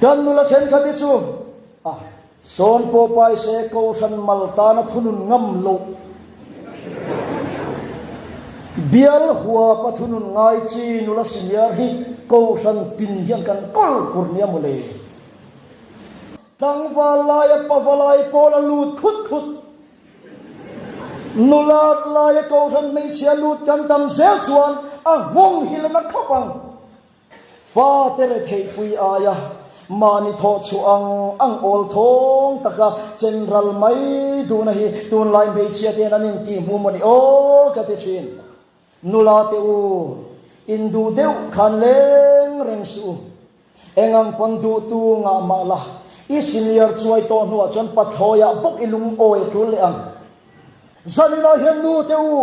Kan nula thenkhat hi chu a sawn pawh pai se Kohhran mal tana thunun ngam loh bial huapa thunun ngai chi nula senior hi Kohhran tin hian kan kawl fur nia mawle. Tlangval laia pavalai pawl a lut khut khut. Nula laia Kohhran hmeichhia lut kan tam zel chuan a nghawng hi la na khawp ang. Fate retheihpui aia mahni thawh chhuah ang ang awl thawng taka chen ral mai duhna hi tunlai hmeichhia te hian an intihhmu maw ni aw ka ti thin. Nula te u, induh deuh khan leng reng suh u. Eng ang pawn duhtu ngah mah la, i senior chuai tawh hnuah chuan pathlawiah bawk i lungawi a tul leh ang. Zaninah hian nu te u,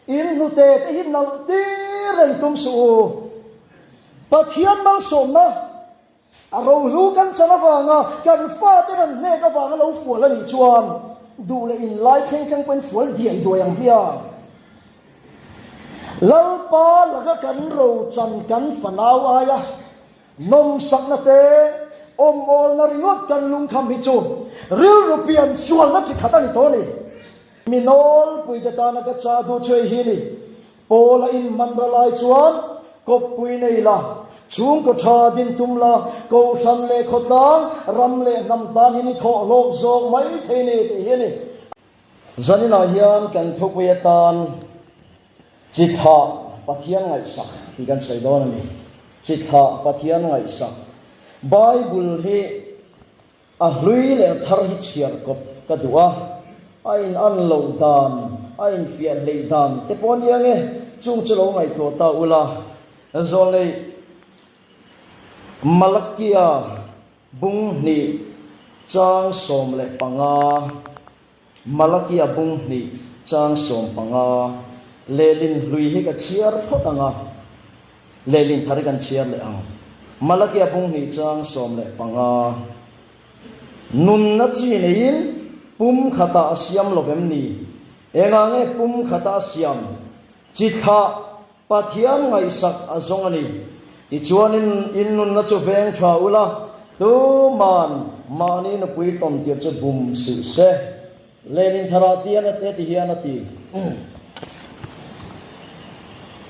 in hnute te hi nalh tir reng tum suh u. Pathian malsawmna a rohlu kan chan avanga kan fate an hnek avanga lo fual a nih chuan duh leh inlai thleng thleng pawhin fual diai duai ang hmiang. Lalpa laka kan rochan kan fanau aia nawmsakna te, awmawlna ringawt kan lungkham hi chu rilru pian sualna chi khat a ni tawh a ni. Mi nawlpuite tana ka chah duh chu hei hi ni, Paula inhman ra lai chuan kawppui nei la, chhungkaw tha din tum la, kohhran leh khawtlang, ram leh hnam tan hi ni thawh hlawk zawk mai thei ni tih hi a ni. Zaninah hian kan thupui atan Chi thlah Pathian ngaihsak tih kan sawi dawn a ni. Chi thlah Pathian ngaihsak. Bible hi a hlui leh a thar hi chhiar kawp ka duh a, a in an loh dan, a infiah hleih dan te pawh a nia nge, chung chu lo ngaihtuah ta ula. Zawlnei Malakia bung hnih chang 15. Malakia bung hnih chang 15, Lehlin hlui hi ka chhiar phawt ang a, lehlin thar hi kan chhiar leh ang. Malakia bung hnih chang 15, Nunna chi neiin pum khatah a siam lo vem ni? Engah nge pum khatah a siam? Chi thlah Pathian ngaihsak a zawng a ni. Tichuan in in nunna chu veng tha ula, tuman mahni nupui tawn tir chu bum suh se. Lenin tharah tian a heti hian a ti,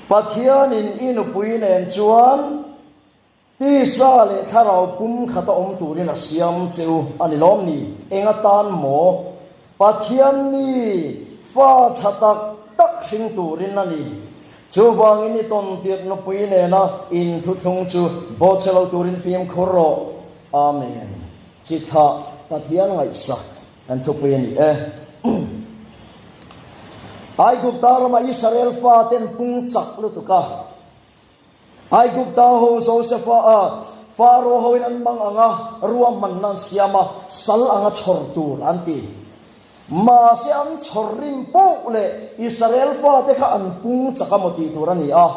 Pathianin i nupui nen chuan Tisa leh thlarau pum khata awm turin a siam che u a ni lawm ni? Eng atan maw? Pathian mi fa tha tak tak hring turin a ni. Chuvangin i tawn tirh nupui nena in thuthlung chu bawhchhe lo turin fimkhur rawh. Amen. Chi thlah Pathian ngaihsak kan thupui a ni e. Aigupta rama Israel faten pung chak lutuk a. Aigupta ho Josefa a Faro hoin an mang ang a, ruahmanna an siam a, sal anga chhawr tur an ti. Mahse an chhawr rim poh leh Israel fate kha an pung chak a maw tih tur a ni a,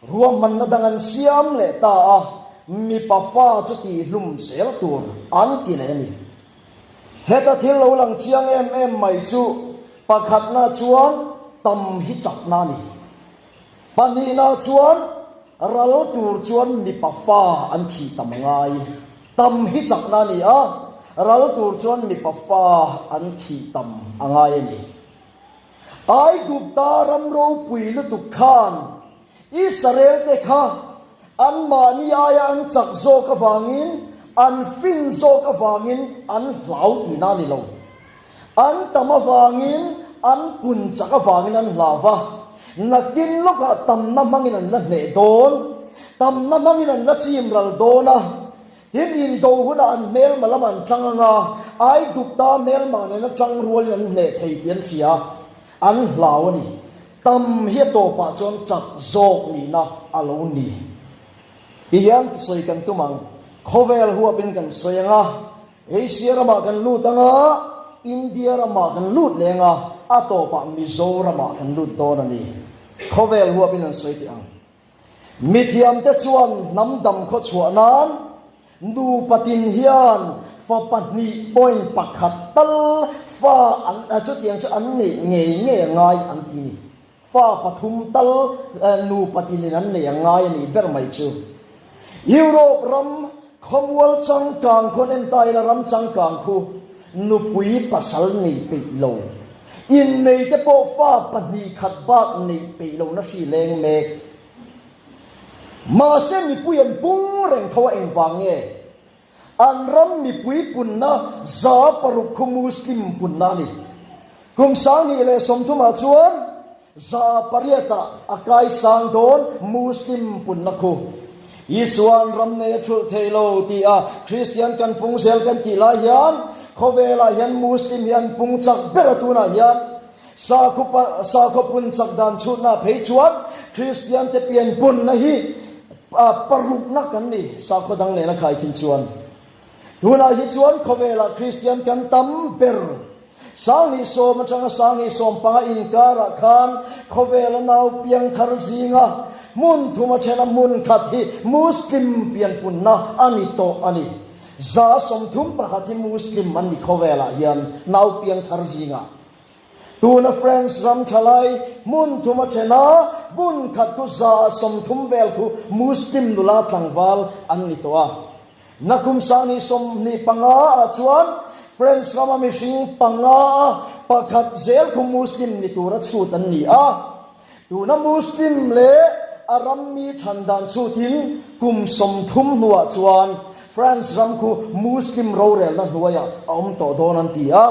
ruahmanna dang an siam leh ta a, mipa fa chu tihhlum zel tur an ti leh a ni. Heta thil lo lang chiang em em mai chu pakhatna chuan tam hi chakna a ni. Pahnihna chuan ral tur chuan mipa fa an thih tam a ngai. Tam hi chakna a ni a, ral tur chuan mipa fa an thih tam a ngai a ni. Aigupta ram ropui lutuk khan Israel te kha anmahni aia an chak zawk avangin, an fin zawk avangin an hlau tihna a ni lo. An tam avangin, an pun chak avangin an hlau va, nakin lawkah tamna hmangin an la hneh dawn, tamna hmangin an la chim ral dawn a, tin indo hunah an hmelma lamah an tang ang a, Aigupta hmelma nena tang rualin an hneh thei tih an hria, an hlau a ni. Tam hi a tawpah chuan chak zawk nihna a lo ni. Ti hian sawi kan tum ang, khawvel huapin kan sawi ang a, Asia ramah kan lut ang a, India ramah kan lut leng a, a tawpah Mizoramah kan lut dawn a ni. Khawvel huapin an sawi teh ang. Mithiamte chuan hnam dam khaw chhuah nan nupa tin hian fa pahnih point pakhat tal fa an chutiang chu an neih ngei ngei a ngai an ti ni. Fa pathum tal nupa tinin an nei a ngai a nih ber mai chu. Europe ram. Khawmual changkang khuan en ta ila ram changkang khu nupui pasal nei peih lo, innei te pawh fa pahnihkhat bak neih peih lohna hri leng mek. Mahse mipui an pung reng tho a engvang nge? An ram mipui punna 6% khu Muslim punna a ni. Kum 2030 ah chuan 8% ah a kai sang dawn Muslim punna khu. Isuan ram nei a thulh thei lo ti a Kristian kan pung zel kan tih lai hian khawvelah hian Muslim hi an pung chak ber a tunah hian sakhaw sakhaw pun chak dan chhutna phei chuan Kristian te pian punna hi parukna kan ni sakhaw dang nena khaikhin chuan. Tunah hi chuan khawvelah Kristian kan tam ber. 10,000 atanga 10,015 inkarah khan khawvela nau piang thar zinga hmun thum a thena hmun khat hi Muslim pianpunna a ni tawh a ni. 31% hi Muslim an ni khawvelah hian nau piang thar zingah. Tuna France ram thalai hmun thum a thena hmun khat khu 30% vel khu Muslim nula tlangval an ni tawh a. Nakum 2025 ah chuan France rama mihring panga a pakhat zel khu Muslim ni tura chhut an ni a. Tuna Muslim leh a ram mi than dan chhutin kum 30 hnuah chuan France ram khu Muslim rorelna hnuaiah a awm tawh dawn an ti a,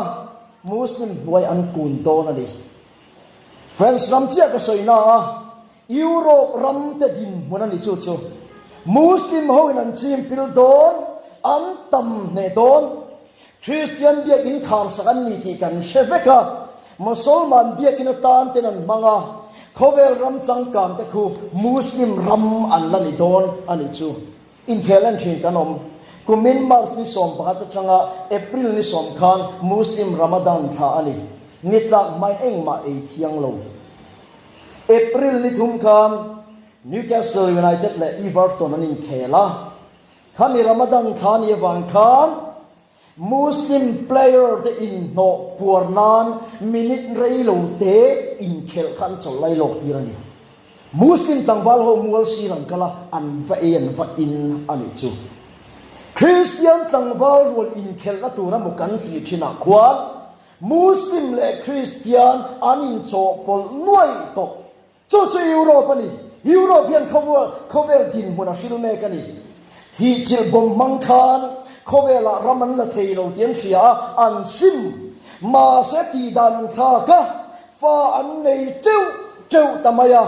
Muslim hnuai an kun dawn a ni. France ram chiah ka sawi na a. Europe ram te dinhmun a ni chu chu. Muslim ho in an chim pil dawn, an tam hneh dawn. Kristian biakin khar sak an ni tih kan hre vek a, Mosolman biakin atan ten an hmang a, khawvel ram changkang te khu Muslim ram an la ni dawn a ni chu. Inkhel en thin kan awm. Kumin March ni 11 atanga April ni 10 khan Muslim Ramadan thla a ni. Ni tlak hmain engmah ei thiang lo. April ni thum khan Newcastle United leh Everton an inkhel a, khami Ramadan thla ni avang khan Muslim player te inhnawh puar nan minute rei lo te inkhelh kha an chawlh lai lawk tir a ni. Muslim tlangval ho mual sir an kal a, an va ei an va in a nih chu. Christian tlangval rual inkhelhna tura maw kan tih thinah khuan Muslim leh Kristian an inchawhpawlh nuaih tawh. Chu chu Europe a ni. Europe hian khawvel dinhmun a hril mek a ni. Thihchilh bawm hmang khan khawvelah ram an la thei lo tih an hria a, an sim. Mahse tihdan an thlak a, fa an nei teuh teuh ta mai a.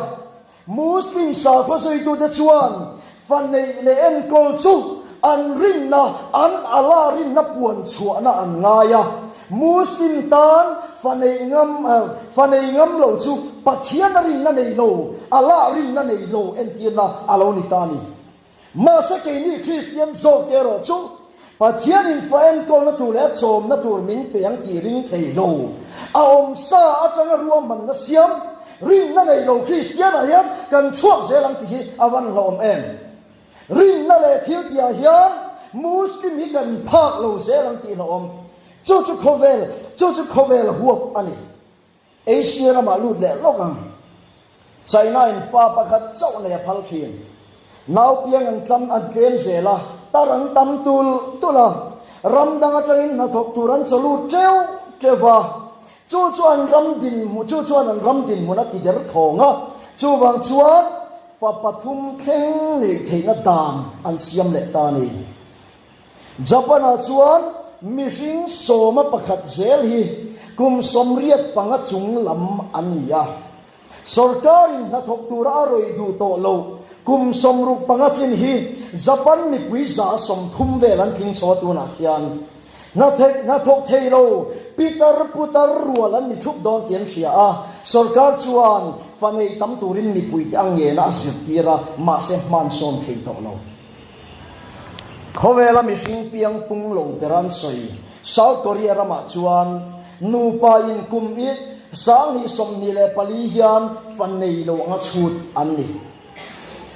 Muslim sakhaw zuitute chuan fa neih leh enkawl chu an rinna, an Allah rinna puan chhuahna an ngai a. Muslim tan fa neih ngam, fa nei ngam lo chu Pathian a rinna nei lo, Allah rinna nei lo entirna a lo ni ta a ni. Mahse keini Kristian zawkte erawh chu Pathianin fa enkawlna tur leh a chawmna tur min pe ang tih ring thei lo. A awmsa atanga ruahmanna siam, rinna nei lo Kristianah hian kan chhuak zel ang tih hi a van hlawm em? Rinna leh thil tihah hian Muslim hi kan phak lo zel ang tih hlawm. Chu chu khawvel, chu chu khawvel huap a ni. Asia ramah lut leh lawk ang. China in fa pakhat chauh nei a phal thin. Nau piang an tlam an tlem zel a, tar an tam tulh tulh a, ram dang atangin hnathawk tur an chaw lut teuh teuh va. Chu chu an ram dinhmun chu chuan an ram dinhmun a ti der thawng a, chuvang chuan fa pathum thleng neih theihna dan an siam leh ta a ni. Japan-ah chuan mihring sawma pakhat zel hi kum 85 chung lam an ni a. Sorkarin hnathawk tura a rawih duh tawh loh kum 65 chin hi Japan mipui 30% vel an tling chho a tunah hian hnathawk thei lo pitar putar rual an ni thup dawn tih an hria a. Sorkar chuan fa nei tam turin mipuite a ngena a zirtir a, mahse hmansawn thei tawh lo. Khawvela mihring piang pung lo ber an sawi. South Korea ramah chuan nupa in kum i 2024 hian fa nei lo anga chhut an ni.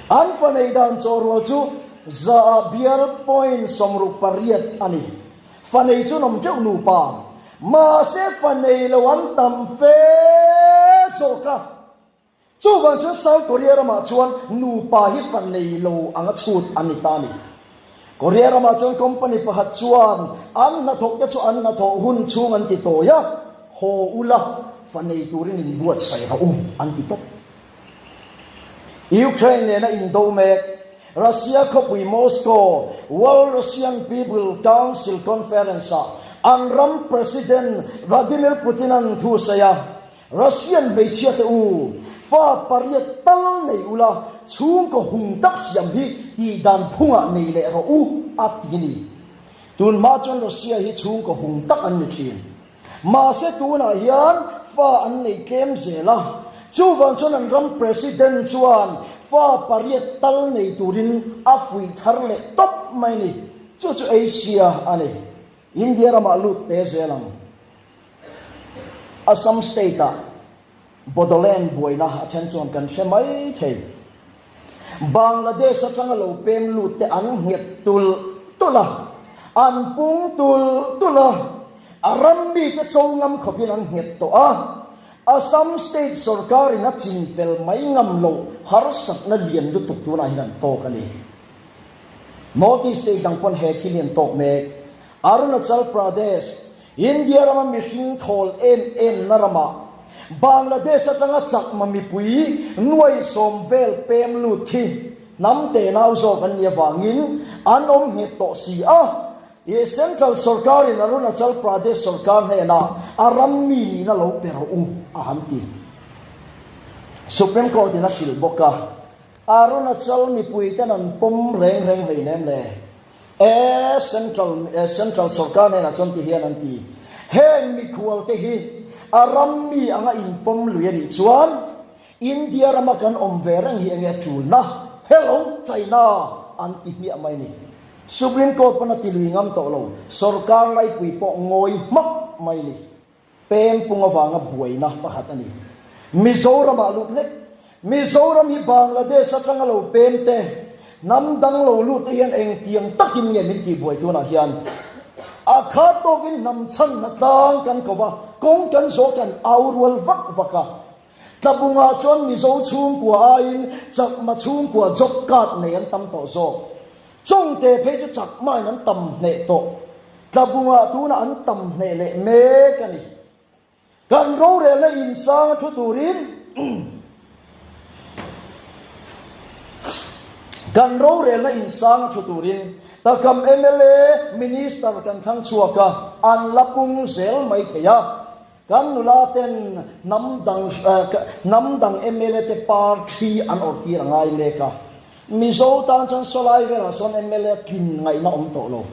An fa nei dan chawhrual chu za bial point 68 a ni. Fa nei chu an awm teuh nupa. Mahse fa nei lo an tam fe zawk a. Chuvang chuan South Korea ramah chuan nupa hi fa nei lo anga chhut an ni ta a ni. Korea ramah chuan company pakhat chuan an hnathawkte chu an hnathawh hun chhung an ti tawi a, haw ula, fa nei turin inbuatsaih rawh u an ti tawp. Ukraine nena indo mek Russia khawpui Moscow World Russian People Council Conference-ah an ram President Vladimir Putin-a'n thu sawi a, Russian hmeichhiate u, fa pariat tal nei ula, chhungkaw hung tak siam hi tih dan phungah nei leh rawh u, a ti a ni. Tun hma chuan Russia hi chhungkaw hung tak an ni thin. Mahse tunah hian fa an nei tlem zel a, chuvang chuan an ram President chuan fa pariat tal nei turin a fuih thar leh tawp mai a ni. Chu chu Asia a ni. India ramah lut te zel ang. Assam state-ah Bodoland buaina a then chuan kan hre mai thei. Bangladesh atanga lo pem lut te an nghet tulh tulh a, an pung tulh tulh a, a ram mite cho ngam khawpin an nghet tawh a. Assam state sorkarin a chinfel mai ngam loh harsatna lian lutuk tunah hian an tawk a ni. North East state dang pawn he thil hi an tawk mek. Arunachal Pradesh, India rama mihring thawl em em na ramah Bangladesh atanga chakma mipui nuai sawm vel pem lut khi hnam tenau zawk an nih avangin an awm nghet tawh si a. I Central sorkarin Arunachal Pradesh sorkar hnenah a ram mi nihna lo pe rawh u a han ti. Supreme Court in a hrilh bawk a, Arunachal mipuiten an pawm reng reng hleinem le. E Central Central sorkar hnenah chuan ti hian an ti, Heng mikhual te hi a ram mi anga inpawm lui a nih chuan India rama kan awm ve reng hi enge a tulna? Hello China an ti hmiah mai ni. Supreme Court pawn a ti lui ngam tawh lo, sorkar laipui pawh ngawi hmak mai ni. Pem pung avanga buaina pakhat a ni. Mizoramah lut hlek. Mizoram hi Bangladesh atanga lo pem te, hnam dang lo lut te hian engtiang takin nge min tihbuai tunah hian a khat tawkin hnam chhan hnatlang kan ko va, kawng kan zawh kan au rual vak vak a. Tlabungah chuan Mizo chhungkua aiin Chakma chhungkua job card nei an tam tawh zawk. Chawngte phei chu Chakmain an tam hneh tawh. Tlabungah tunah an tam hneh leh mek a ni. Kan rorelna insang a thu turin Kan rorelna insang a thu turin Takam mla Minister kan thlang chhuak a, an la pung zel mai thei a. Kan nula ten hnam dang hnam dang mla te party an awrh tir a ngai mek a. Mizo tan chuan sawlai velah sawn mla tlin ngaihna awm tawh lo.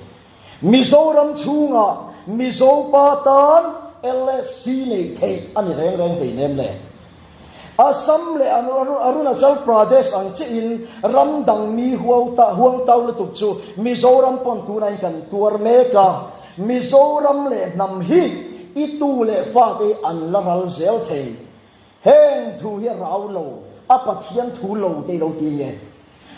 Mizoram chhungah Mizo pa tan LSC nei theih a ni reng reng hleinem le. Assam leh Arunachal Pradesh ang chiahin ram dang mi huau ta huang tau lutuk chu Mizoram pawn tunain kan tuar mek a. Mizoram leh hnam hi i tu leh fate hi an la ral zel thei. Heng thu hi a rau lo, a Pathian thu lo te i lo ti nge?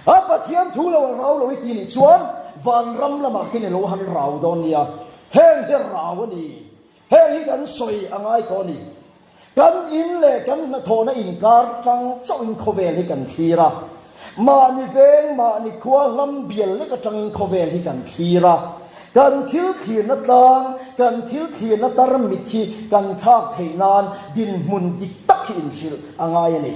A Pathian thu lo a rau lo i ti nih chuan vanram lamah khin i lo han rau dawn nia. Heng hi rau a ni. Heng hi kan sawi a ngai tawh a ni. Kan in leh kan hnathawhna inkar tang chauhin khawvel hi kan thlir a. Mahni veng, mahni khua hlam bial lek atangin khawvel hi kan thlir a. Kan thil thlirna tlang, kan thil thlirna tarmit hi kan thlak theih nan dinhmun dik tak hi inhrilh a ngai a ni.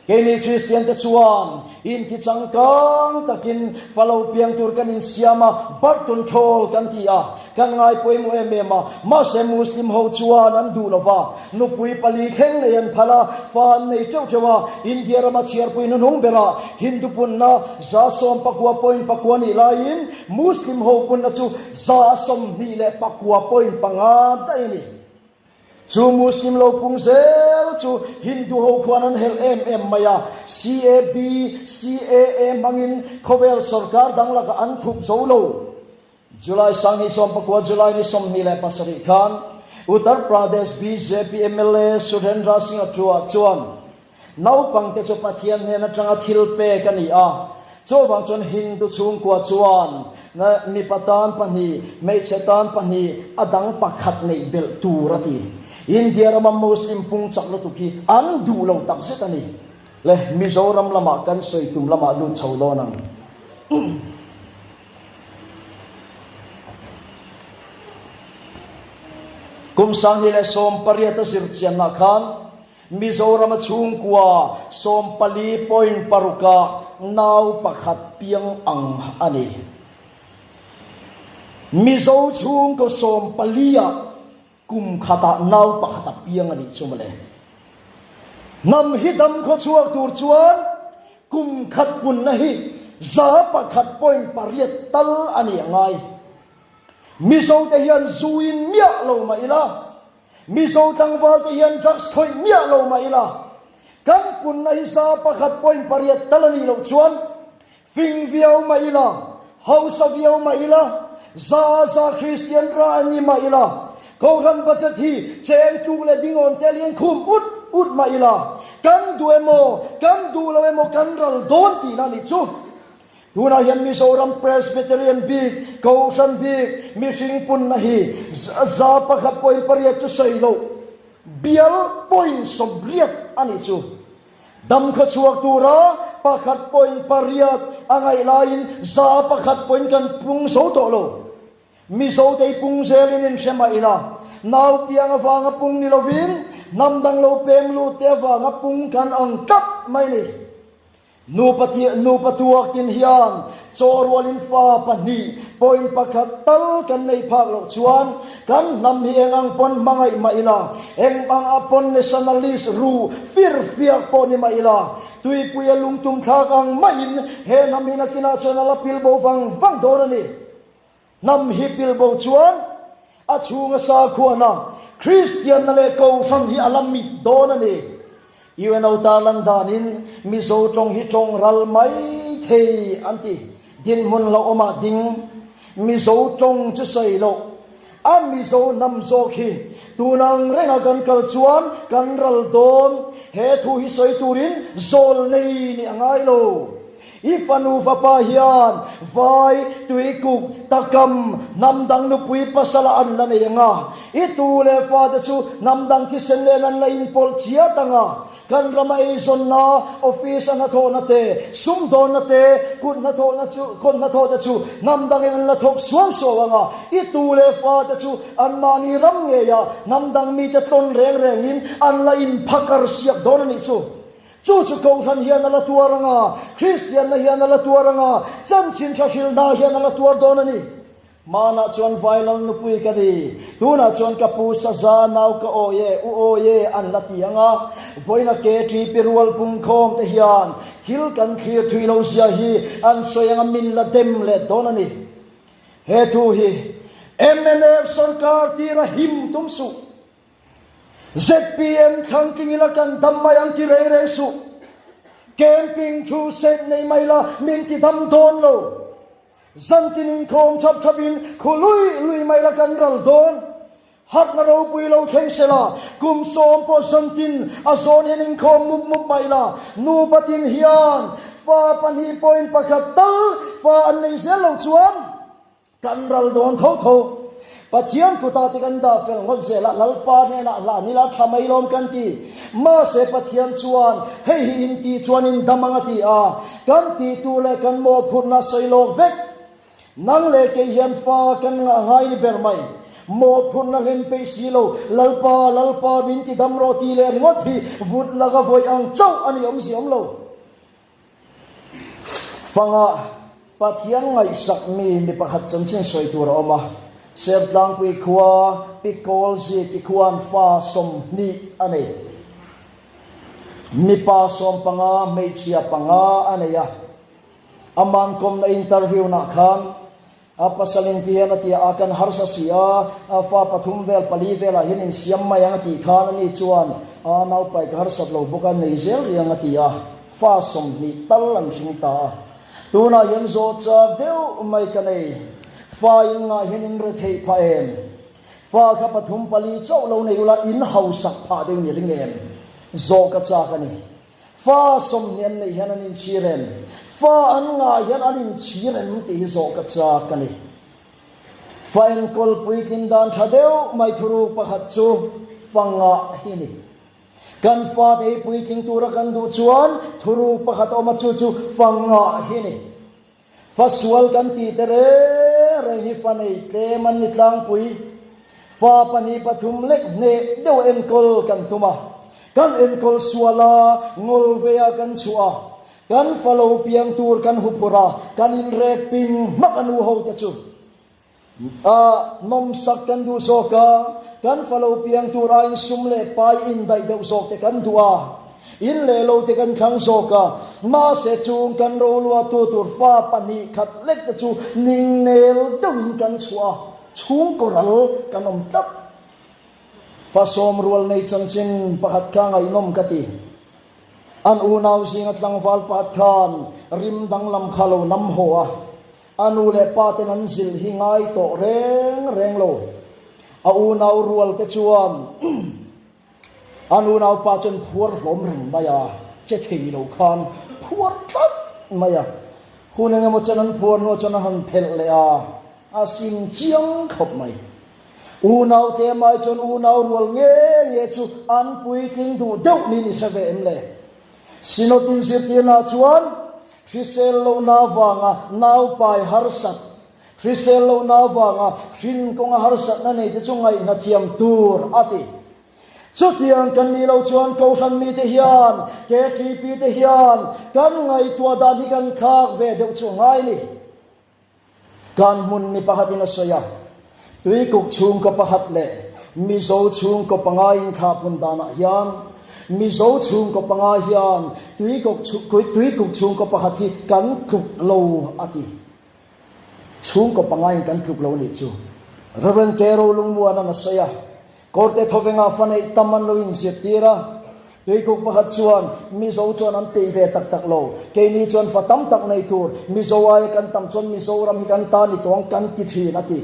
Keini Kristiante chuan inti changkang takin fa lo piang tur kan insiam a, birth control kan ti a, kan ngai pawimawh em em a. Mahse Muslim ho chuan an duh lo va, nupui pali thleng nei an phal a, fa an nei teuh teuh a. India rama chhiarpui hnuhnung berah Hindu punna 119 point pakua nih laiin Muslim ho punna chu 29 point panga daih a ni. Chu Muslim lo pung zel chu Hindu ho khuan an helh em em mai a, CAB, CAA hmangin khawvel sorkar dang lakah an thup zo lo. July 2019 July ni 27 khan Uttar Pradesh bjp mla Surendra Singh Atua chuan Naupangte chu Pathian hnen atanga thil pek a ni a, chuvang chuan Hindu chhungkua chuan mipa tan pahnih, hmeichhe tan pahnih, a dang pakhat neih belh tur a ti. India rama Muslim pung chak lutuk hi an duh lo tak zet a ni. Le Mizoram lamah kan sawi tum lamah lut chho dawn ang. Kum 2018 a zirchianna khan Mizorama chhungkua 14 point parukah nau pakhat piang ang a ni. Mizo chhungkaw 14 ah kum khatah nau pakhat a piang a nih chu mawle. Hnam hi dam khaw chhuak tur chuan kum khat punna hi 101.8 tal a ni a ngai. Mizo te hian zu in miah lo mah ila, Mizo tlangval te hian drugs khawih miah lo mah ila, kan punna hi 1.8 tal a nih loh chuan fing viau mah ila, hausa viau mah ila, za za Kristian ra a ni mah ila, Kohhran budget hi cheng tluk leh dingawn tel hian khum ut ut mah ila, kan duh emaw, kan duh lo emaw kan ral dawn tihna a nih chu. Tunah hian Mizoram Presbyterian bik, Kohhran bik, mihring punna hi 1.8 chu sawi loh, bial point 80 a nih chu. Dam khaw chhuak tura pakhat point pariat a ngaih laiin 1% point kan pung zo tawh lo. Mizo te hi pung zelin inhre mah ila, nau piang avanga pung ni lovin hnam dang lo pem lut te avanga pung kan ang tlat mai ni. Nupa nupa tuak tin hian chaw rualin fa pahnih point pakhat tal kan nei phak loh chuan kan hnam hi eng ang pawn hmangaih mah ila, eng ang a pawn nationalist ru fir fiak pawh ni mah ila, tuipuia lungtum thlak ang maiin he hnam hi nakinah chuan a la pil bo vang vang dawn a ni. Hnam hi pilbo chuan a chhunga sakhuana, Kristianna leh Kohhran hi a la mit dawn a ni. UNO tarlan danin Mizo tawng hi tawng ral mai thei an ti. Dinhmun hlauhawmah ding Mizo tawng chu sawi loh. A Mizo hnam zawk hi tun ang renga kan kal chuan kan ral dawn. He thu hi sawi turin zawl nei nih a ngai lo. I fanu fapa hian vai, tuikuk, takam, hnam dang nupui pasala an la nei ang a. I tu leh fate chu hnam dang thisen nen an la inpawlh chiat ang a. Kan rama eizawnna, office a hnathawhna te, sumdawnna te, kut hnathawhna chu, kut hnathawh te chu hnam dangin an la thawk suau suau ang a. I tu leh fate chu anmahni ram ngeiah hnam dang mite tlawn reng rengin an la inphakar siak dawn a nih chu. Chu chu Kohhran hian a la tuar ang a, Kristianna hian a la tuar ang a, chanchin tha hrilhna hian a la tuar dawn a ni. Hmanah chuan Vailal nupui ka ni, tunah chuan ka pu Saza nau ka awi e, u awi e an la ti ang a. Vawiina KTP rual pungkhawm te hian thil kan thlir thui lo zia hi an sawi ang a, min la dem let dawn a ni. He thu hi mnf sorkar tira him tum suh. ZPM thlang ila kan dam mai ang ti reng reng suh. Camping thu set nei mai la min ti dam dawn lo. Zantin inkhawm thap thap in khu lui lui mai la kan ral dawn. Harhna ropui lo thleng se la, kum sawm pawh zantin a zawn hian inkhawm mup mup mai la, nupa tin hian fa pahnih point pakhat tal fa an nei zel lo chuan, Kan ral dawn tho tho. Pathian kutah te kan dah fel ngawt zel a, Lalpa hnenah hlan ila tha mai lawm kan ti. Mahse Pathian chuan hei hi in tih chuan in dam ang a ti a, kan tih tur leh kan mawhphurhna sawi lawk vek. Nang leh kei hian fa kan ngah ngai ni ber mai. Mawhphurhna hlen peih si lo, Lalpa, Lalpa min ti dam rawh tih leh ringawt hi vut laka vawi ang chauh a ni awmzia awm lo. Fanga Pathian ngaihsak mi mi pakhat chanchin sawi tur a awm a, Sertlangpui khua Pi Kawlziki khuan fa 20 a nei. Mipa 15, hmeichhia panga a nei a. Aman kawmna interview nah khan A pasal in ti hian a ti a, kan harsa si a, a fa pathum vel pali velah hian insiam mai ang a tih khan ani chuan a naupai ka harsat lo bawk a, nei zel riang a ti a, fa 20 tal an hring ta a. Tunah hian zawh chak deuh mai ka nei, fa in ngah hian in retheih phah em? Fa kha pathum pali chauh lo nei ula in hausak phah deuh ni ring em? Zawh ka chak a ni. Fa 20 an neih hian an inchhir em? Fa an ngah hian an inchhir em tih hi zawh ka chak a ni. Fa enkawl puitlin dan tha deuh mai thuruk pakhat chu fa ngah hi a ni. Kan fate hi puitling tura kan duh chuan thuruk pakhat a awm a, chu chu fa ngah hi a ni. Fa sual kan tih te reng reng hi fa nei tlem an ni tlangpui. Fa 2 3 lek hneh deuh enkawl kan tum a, kan enkawl sual a, ngawl veia kan chhuah a, kan fa lo piang tur kan huphurh a, kan inrek ping hmak a nu ho te chu. A nawmsak kan duh zawk a, kan fa lo piang tur aiin sum leh pai indaih deuh zawk te kan duh a, in leh lo te kan thlang zawk a, mahse chung kan roluahtu tur fa 2 khat lek te chu ningnel deuhin kan chhuah a, chhungkaw ral kan awm tlat. Fa sawm rual nei chanchin pakhat kha ngaihnawm ka ti. An unau zinga tlangval pakhat khan rim danglam kha lo nam haw a, A nu leh pa ten an zilh hi ngai tawh reng reng lo. A unau rual te chuan an unau pa chuan phuar hlawm reng mai a, che thei lo khan phuar tlat mai a. Hun eng emaw chen an phuar hnuah chuan a han phelh leh a, a sim chiang khawp mai. Unau tlem ai chuan unau rual nge nge chu an puitling duh deuh niin i hre ve em le? Synod inzirtirna chuan hrisel lohna avanga naupai harsat, hrisel lohna avanga hrin kawnga harsatna neite chu ngaihna thiam tur a ti. Chutiang kan nih loh chuan Kohhran mite hian, KTP te hian kan ngaihtuah dan hi kan thlak ve deuh chu a ngai ni. Kan hmun ni pakhatin a sawi a, Tuikuk chhungkaw pakhat leh Mizo chhungkaw panga inthlahpun danah hian Mizo chhungkaw panga hian Tuikuk Tuikuk chhungkaw pakhat hi kan tluk lo a ti. Chhungkaw pangain kan tluk lo nih chu. Rev. Kero Lungmuana'n a sawi a, Kawrte thawvengah fa neih tam an lo inzirtir a, Tuikuk pakhat chuan Mizo chuan an peih ve tak tak lo. Keini chuan fa tam tak nei tur Mizo aia kan tam chuan Mizoram hi kan ta ni tawh ang kan ti thin a ti.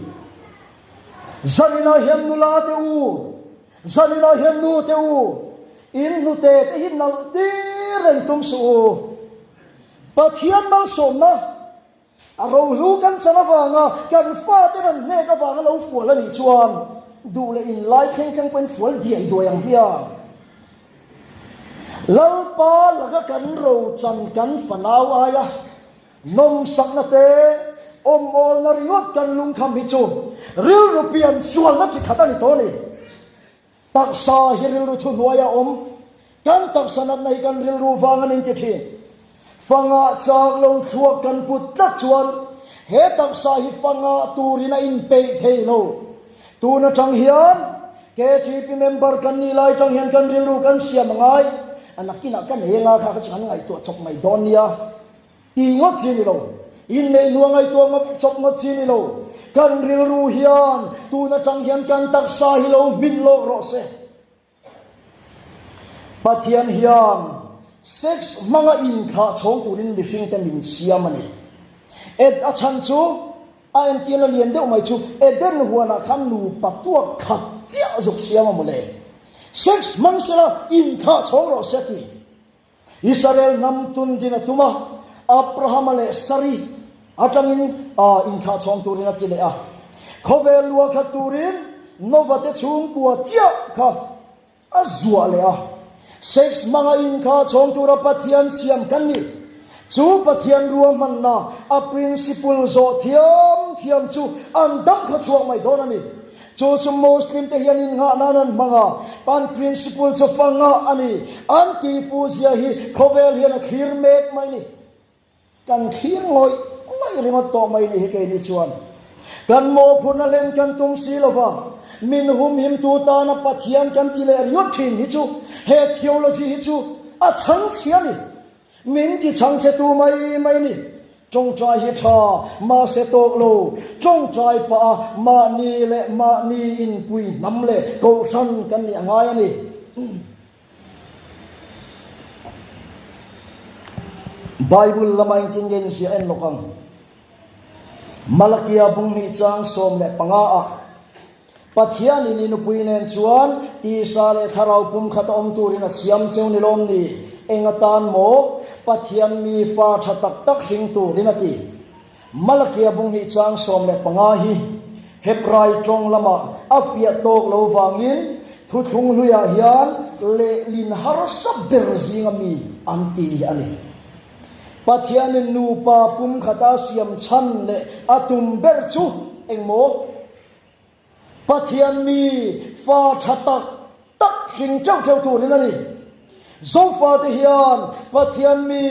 Zaninah hian nula te u, zaninah hian nu te u, in hnute te hi nalh tir reng tum suh u. Pathian malsawmna. A rohlu kan chan avanga kan faten an hnek avanga lo fual a nih chuan duh leh inlai thleng thleng pawhin fual diai duai ang hian Lalpa laka kan rochan kan fanau aia nawmsakna te awmawlna ringawt kan lungkham hi chu rilru pian sualna chi khat a ni tawh a ni. Taksa hi rilru thuhnuai a awm. Kan taksa natna hi kan rilru vang a nin ti thin. Fangah chak lo thluak kan put tlat chuan he taksa hi fangah turin a inpeih thei lo. Tun atang hian KTP member kan nih lai tang hian kan rilru kan siam a ngai. A nakinah ka nei anga kha kha chu kan ngaihtuah chawp mai dawn nia. Ti ngawt chi ni lo. Inneih hnu a ngaihtuah ngawt chawp ngawt chi ni lo. Kan rilru hian tun atang hian kan taksa hi lo hmin lawk rawh se. Pathian hian sex hmanga inthlah chhawng turin mihringte min siam a ni. Ed a chhan chu a entirna lian deuh mai chu Eden huanah khan nupa tuak khat chiah zuk siam a mawle. Sex hmang sela inthlah chhawng rawh se a ti. Israel hnam tun din a tum a, Abrahama leh Sari atangin inthlah chhawng turin a ti leh a. Khawvel lua khat turin Nova te chhungkua chiah kha a zuah leh a. Sex hmanga inthlah chhawng tura Pathian siam kan ni. Chu Pathian ruahmanna a principle zawh thiam thiam chu an dam kha chhuak mai dawn a ni. Chu chu Muslim te hian innghah nan an hmang a, an principle chu fa ngah a ni. An tihfuh zia hi khawvel hian a thlir mek mai ni. Kan thlir ngawih ngawih ringawt tawh mai ni hi keini chuan. Kan mawhphurhna hlen kan tum si lova, min humhimtu tana Pathian kan ti leh ringawt thin hi chu he theology hi chu a chhangchhia a ni. Min ti chhangchhetu mai mai ni. Tawngtai hi tha, mahse tawk lo. Tawngtai pah a mahni leh mahni inpui hnam leh kohhran kan nih a ngai a ni. Bible lama engtin nge inziah en lawk ang. Malakia bunghnih chang 15 ah. Pathianin i nupui nen chuan tisa leh thlarau pumkhat a awm turin a siam cheu ni lawm ni? Eng atan maw? Pathian mi fa tha tak tak hring turin a ti. Malakia bunghnih chang 15 hi Hebrai tawng lamah a fiah tawk lo vangin thuthlung hluiah hian lehlin harsa ber zinga mi an ti a ni. Pathianin nupa pumkhata siam chhan leh a tum ber chu eng maw? Pathian mi fa tha tak tak hring teuh teuh turin a ni. Zofate hian Pathian mi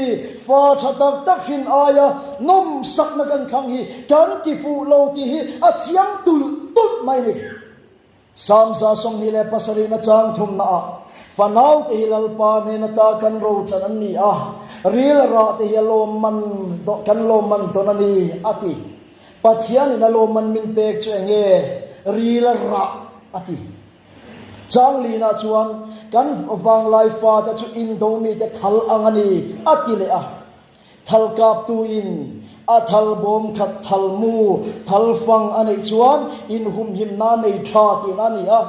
fa tha tak tak hrin aia nawmsakna kan thlang hi kan ti fuh lo tih hi a chiang tulh tulh mai a ni. Psalm 27 na chang thumna ah Fanaute hi Lalpa hnen ata kan rochan an ni a, ril rah te hi a lawmman kan lawmman dawn a ni a ti. Pathianin a lawmman min pek chu eng nge? Ril a rah a ti. Changlina chuan kan vanglai fate chu indo mite thal ang a ni a ti leh a. Thal kaptuin a thal bawm khat thal mu thal fang a neih chuan inhumhimna nei tha tihna a ni a.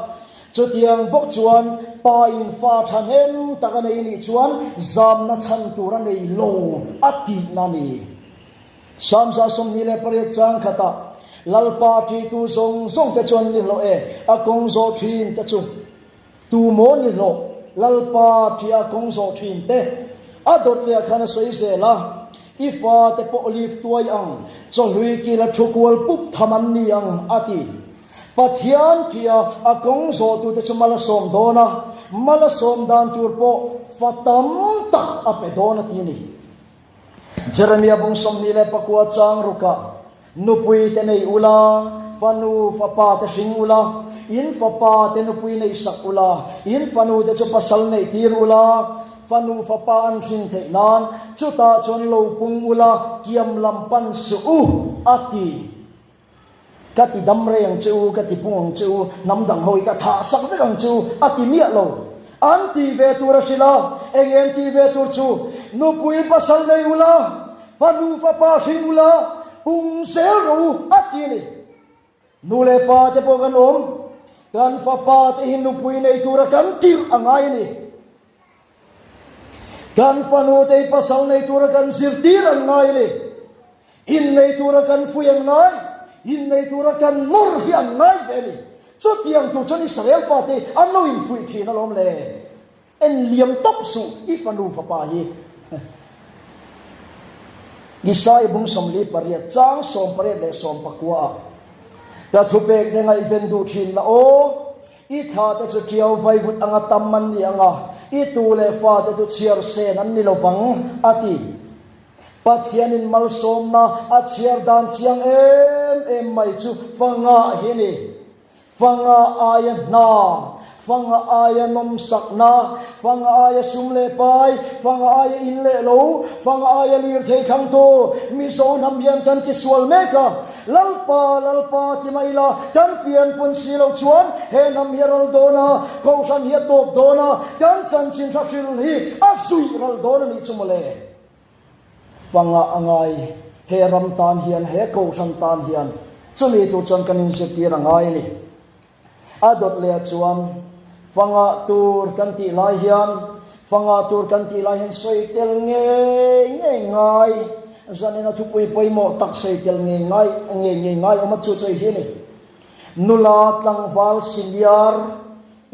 Chutiang bawk chuan pa in fa thahnem tak a nei nih chuan zamna chhan tur a nei lo a tihna a ni. Psalm 28 chang khatah Lalpa ṭihtu zawng zawng te chuan ni hlawh e, a kawng zawh ṭhin te chu. Tu maw ni hlawh Lalpa ṭia kawng zawh ṭhin te? A dawt leh khan a sawi zel a, I fate pawh olive tuai ang, chawhlui kila thu kual pup tham an ni ang, a ti. Pathian ṭia a kawng zawhtute chu mal a sawm dawn a, mal a sawm dan tur pawh fa tam tak a pe dawn a ti a ni. Jeremia bung 29 chang rukah, Nupui te nei ula, fanu fapa te hring ula, in fapa te nupui neih sak ula, in fanu te chu pasal neih tir ula, fanu fapa an hring theih nan chutah chuan lo pung ula, kiam lam pan suh u, a ti. Ka ti dam rei ang che u, ka ti pung ang che u, hnam dang ho hi ka thah sak vek ang che u, a ti miah lo. An tih ve tur a hrilh a, eng en tih ve tur chu, Nupui pasal nei ula, fanu fapa hring ula, pung zel rawh u, a ti a ni. Nu leh pa te pawh kan awm, kan fapa te hi nupui nei tura kan tirh a ngai a ni. Kan fanu te hi pasal nei tura kan zirtir an ngai a ni. Innei tura kan fuih an ngai, innei tura kan nawr hi an ngai ve a ni. Chutiang tur chuan Israel fate an lo infuih thin alawm le. En liam tawp suh i fanu fapa hi. Isai bung 48 chang 18 leh 19 ah ka thupek te ngaihven duh thin la aw. I thla te chu ṭiau vaivut anga tam an ni ang a, i tu leh fate chu chhiar sen an ni lo vang, a ti. Pathianin malsawmna a chhiar dan chiang em em mai chu fanga hi a ni. Fanga aia hna, fanga aia nawmsakna, fanga aia sum leh pai, fanga aia in leh lo, fanga aia lirthei thlangtu Mizo hnam hian kan tisual mek a. Lalpa, Lalpa ti mai ila, kan pian pun si lo chuan he hnam hi a ral dawn a, Kohhran hi a tawp dawn a, kan chanchin hra hril hi a zuih ral dawn a nih chu mawle. Fanga a ngai, he ram tan hian, he Kohhran tan hian chumi tur chuan kan inzirtir a ngai a ni. A dawt leh ah chuan fanga tur kan tih lai hian fanga tur kan tih lai hian sawi tel ngei ngei ngai zanin a thupui pawimawh tak sawi tel ngei ngai ngei ngei ngai awm a chu chu hi a ni. Nula tlangval senior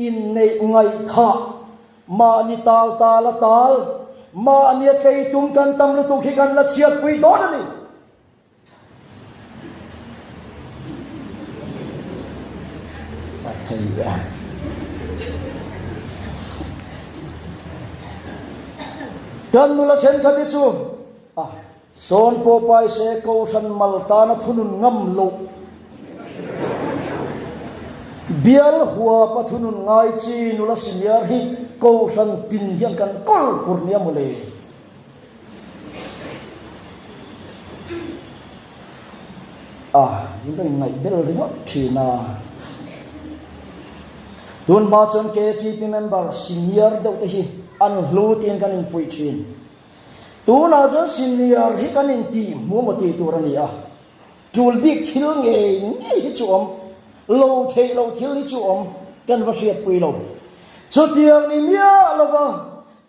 inneih ngaihthah mahni tal tal a tal mahni a tlei tum kan tam lutuk hi kan la chhiatpui dawn a ni. Kan nula thenkhat hi chu a sawn pawh pai se Kohhran mal tana thunun ngam loh bial huapa thunun ngai chi nula senior hi Kohhran tin hian kan kawl fur nia mawle. A, min rawn ngaih bel ringawt thin a. Tun hma chuan KTP member senior deuh te hi an hlu tiin kan infuih thin. Tunah chuan senior hi kan intih hmu maw tih tur a ni a. Tul bik thil ngei ngei hi chu awm, lo theih loh thil hi chu awm kan va hriatpui lo. Chutiang ni miah lova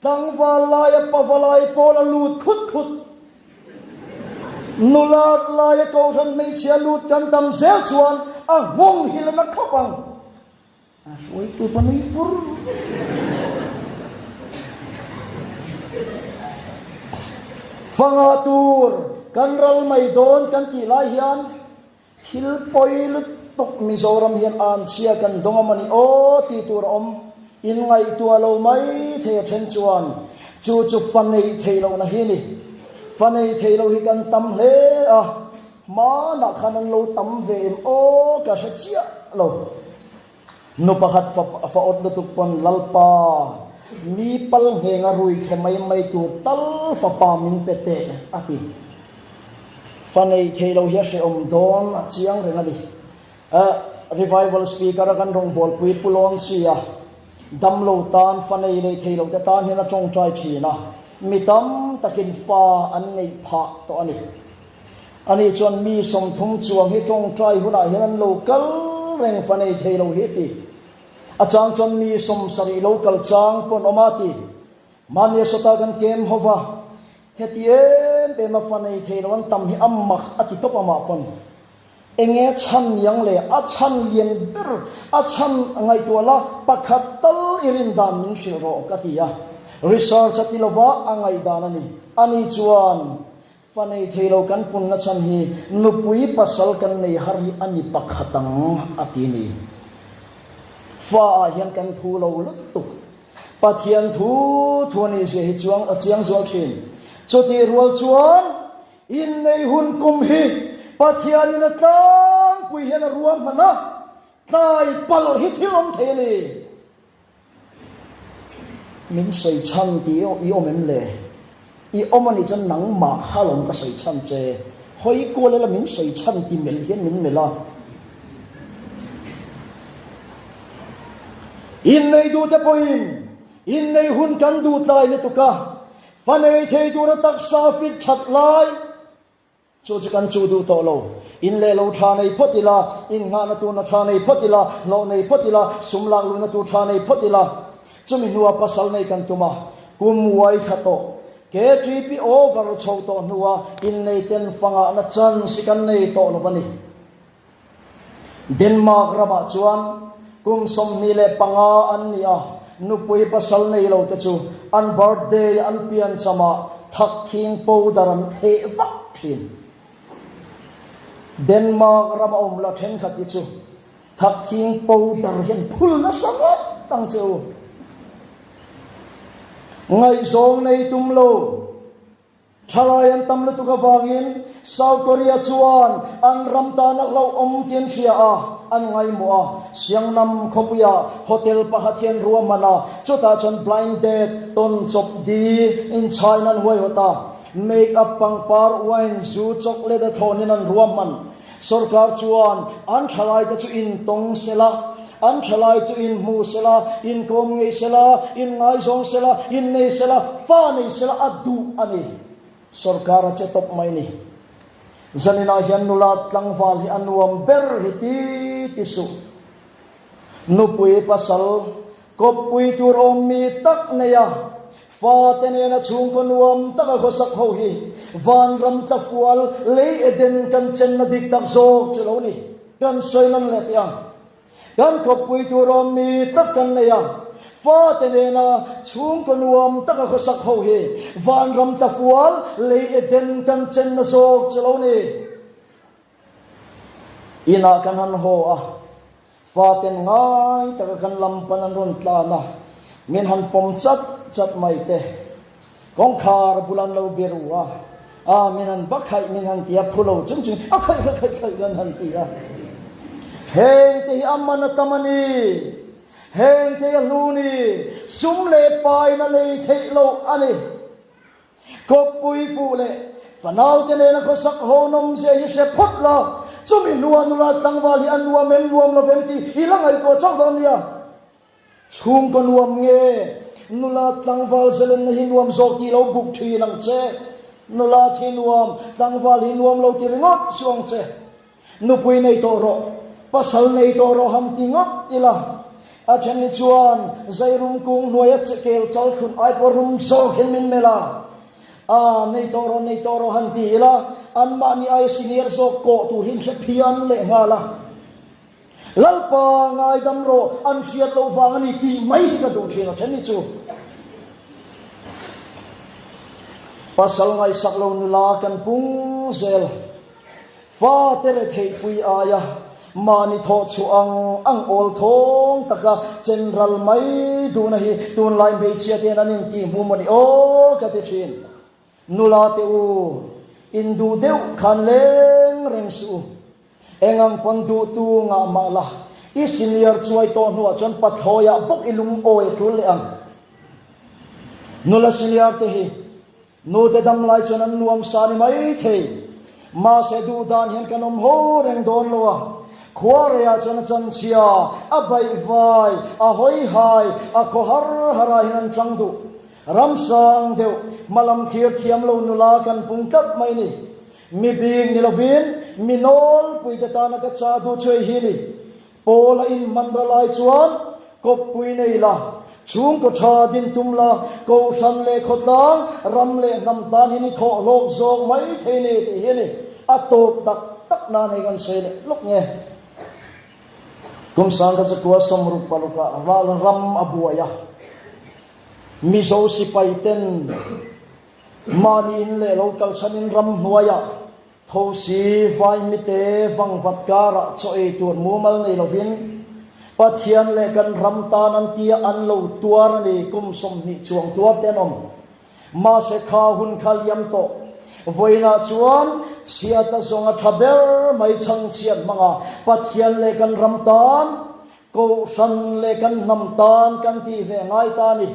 Tlangval laia pavalai pawl a lut khut khut. Nulat laia kohhran hmeichhia lut kan tam zel chuan a nghawng hi la na khawp ang. A hruaitu pa nui fur. Fanga tur kan ral mai dawn kan tih lai hian. Thil pawi lutuk Mizoram hian anchhia kan dawng a mawni aw tih tur a awm. In ngaihtuah lo mai thei a then chuan chu chu fa neih theih lohna hi a ni. Fa nei thei lo hi kan tam hle a, hmanah khan an lo tam ve em aw ka hre chiah lo. Nu pakhat fa fa awt lutuk pawn Lalpa, mi pal nghenga rui thle mai mai tur tal fapa min pe teh, a ti. Fa nei thei lo hi a hrehawm dawn a chiang reng a ni. Revival Speaker a kan rawngbawlpui Pu Lawn Sia, damlo tan fa nei leh thei lote tan hian a tawngtai thin a, mi tam takin fa an neih phah tawh a ni. Ani chuan mi 30 chuang hi tawngtai hunah hian an lo kal reng fa nei thei lo hi a ti. A chang chuan mi 70 lo kal chang pawh an awm a ti. Mahni a sawta kan kem ho va, heti em em a fa nei thei lo an tam hi a mak a ti tawp amah pawn. Enge a chhan niang le? A chhan lian ber, a chhan ngaihtuah la pakhat tal i rin dan min hrilh rawh ka ti a. Research a ti lova a ngaihdan a ni. Ani chuan Fa nei thei lo kan punna chhan hi nupui pasal kan nei har hi a ni pakhat ang a ti ni. Fa ah hian kan thu lo lutuk. Pathian thu thu a nih zia hi chuang a chiang zual thin. Chutih rual chuan innei hun kum hi Pathianin a tlangpui hian a ruahman a, tlai palh hi thil awm thei a ni. Min sawi chhan tih i awm em le? I awm a nih chuan nangmah kha lawm ka sawi chhan che. Hawi kual ila min sawi chhan ti melh hian min melh a. Innei duhte pawhin innei hun kan duh tlai lutuk a, fa nei thei tura taksa fit that lai, Chu chu kan chuh duh tawh lo. In leh lo tha nei phawt ila, innghahna turna tha nei phawt ila, hlawh nei phawt ila, sum lak luhna tur tha nei phawt ila. Chumi hnua pasal nei kan tum a, kum uai thla tawh, KTP over chho tawh hnua inneiten fangahna chance hi kan nei tawh lo a ni. Denmark ramah chuan kum 25 an ni a, nupui pasal nei lo te chu an birthday an pianchamah thakthing powder an theh vak thin. Denmark rama awm la thenkhat hi chu thakthing powder hian phul nasa ngawt ang che u. Ngaihzawng nei tum lo. Thalai an tam lutuk avangin South Korea chuan an ram tan a hlauhawm tih an hria a, an ngaimawh a. Siangnam khawpuiah hotel pakhat hi an ruahman a, chutah chuan blind date, tawn chawp di, inchhain an huaihawt a, make up pangpar, wine, zu, chocolate a thlawnin an ruahman. Sorkar chuan an thalaite chu intawng sela, an thalai chu inhmu sela, inkawm ngei sela, inngaizawng sela, innei sela, fa nei sela a duh a ni. Sorkar a che tawp mai ni. Zaninah hian nula tlangval hi a nuam ber hi ti ti suh. Nupui pasal kawppui tur awm mi tak nei a, Fate nena chhungkaw nuam taka khawsak ho hi vanram tlafual lei Eden kan chenna dik tak zawk chu lo ni. Kan sawi nawn leh teh ang. Kan kawppui tur awm mi tak kan nei a, fate nena chhungkaw nuam taka khawsak ho hi vanram tlafual lei Eden kan chenna zawk chu lo ni. Inah kan han haw a, Faten ngai taka kan lam pan an rawn tlan a, min han pawm chat chat mai te. Kawngkhar bul an lo be ru a, a min han ba khaih min han ti a, phu lo chung chung a khaih khaih khaih khaih kan han ti a. Heng te hi a man a tam a ni, heng te hi a hlu ni, sum leh pain a lei theih loh a ni. Kawppui fuh leh fanaute nena khawsak ho nawmzia hi hre phawt la, chumi hnua nula tlangval hi a nuam em nuam lo vem tih i la ngaihtuah chauh dawn nia. Chhungkaw nuam nge nula tlangval zalenna hi nuam zawk tih lo buk thin ang che. Nula thi nuam, tlangval hi nuam lo ti ringawt suh ang che. Nupui nei tawh rawh, pasal nei tawh rawh han ti ngawt ila, a then hi chuan Zairum kung hnuaia che kel chal thlun ai pawh rum zawk hian min melh a, A, nei tawh rawh, nei tawh rawh han ti ila, anmahni aia senior zawk kawh tur hi an hre phian leh nghal a. Lalpa ngaidam rawh, an hriat loh vang a ni tih mai hi ka duh thin a then hi chu. Pasal ngaihsak lo nula kan pung zel. Fate retheihpui aia mahni thawh chhuah ang ang awl thawng taka chen ral mai duhna hi tunlai hmeichhia te hian an intih hmu maw ni aw ka ti thin. Nula te u, induh deuh khan leng reng suh u. Eng ang pawn duhtu ngah mah la, i senior chuai tawh hnuah chuan pathlawiah bawk i lungawi a tul leh ang. Nula senior te hi nute dam lai chuan an nuam sa ni mai thei. Mahse duh dan hian kan awm ho reng dawn lo a, khua reiah chuan a chanchhia, a baihvai, a hawihai, a khaw har harah hian an chang duh. Ramsang deuh, hmalam thlir thiam lo nula kan pung tlat mai ni. Mi bik ni lovin mi nawlpuite tana ka chah duh chu hei hi ni. Pawl a inhman ra lai chuan kawppui nei la, chhungkaw tha din tum la, kohhran leh khawtlang, ram leh hnam tan hi ni thawh hlawk zawk mai thei ni tih hi a ni. A tawp tak tak nan hei kan sawi leh lawk nge. Kum sangkhat zakua 60 parukah ral ram a buai a, Mizo sipai ten Mahni in leh lo kalsanin ramhnuaiah thosi vaimite vangvat karah chaw ei tur mumal nei lovin Pathian leh kan ram tan an tia an lo tuar a ni, kum 20 chuang tuar te an awm. Mahse kha hun kha liam tawh. Vawiinah chuan chhiat a zawng a tha ber mai chhangchhiat hmanga Pathian leh kan ram tan, Kohhran leh kan hnam tan kan tih ve ngai ta a ni.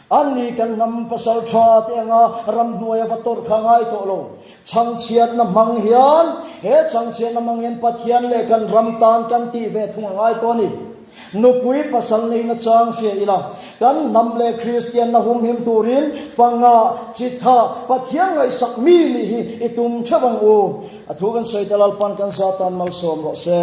An ni kan hnam pasal tha te anga ramhnuai a va tawrh kha ngai tawh lo. Chhangchhiatna hmang hian, he chhangchhiatna hmang hian Pathian leh kan ram tan kan tih ve thung a ngai tawh a ni. Nupui pasal neihna chang hria ila, kan hnam leh Kristianna humhim turin fanga, chitha, Pathian ngaihsak mi nih hi i tum theuh ang u. A thu kan sawi te Lalpan kan za tan malsawm rawh se.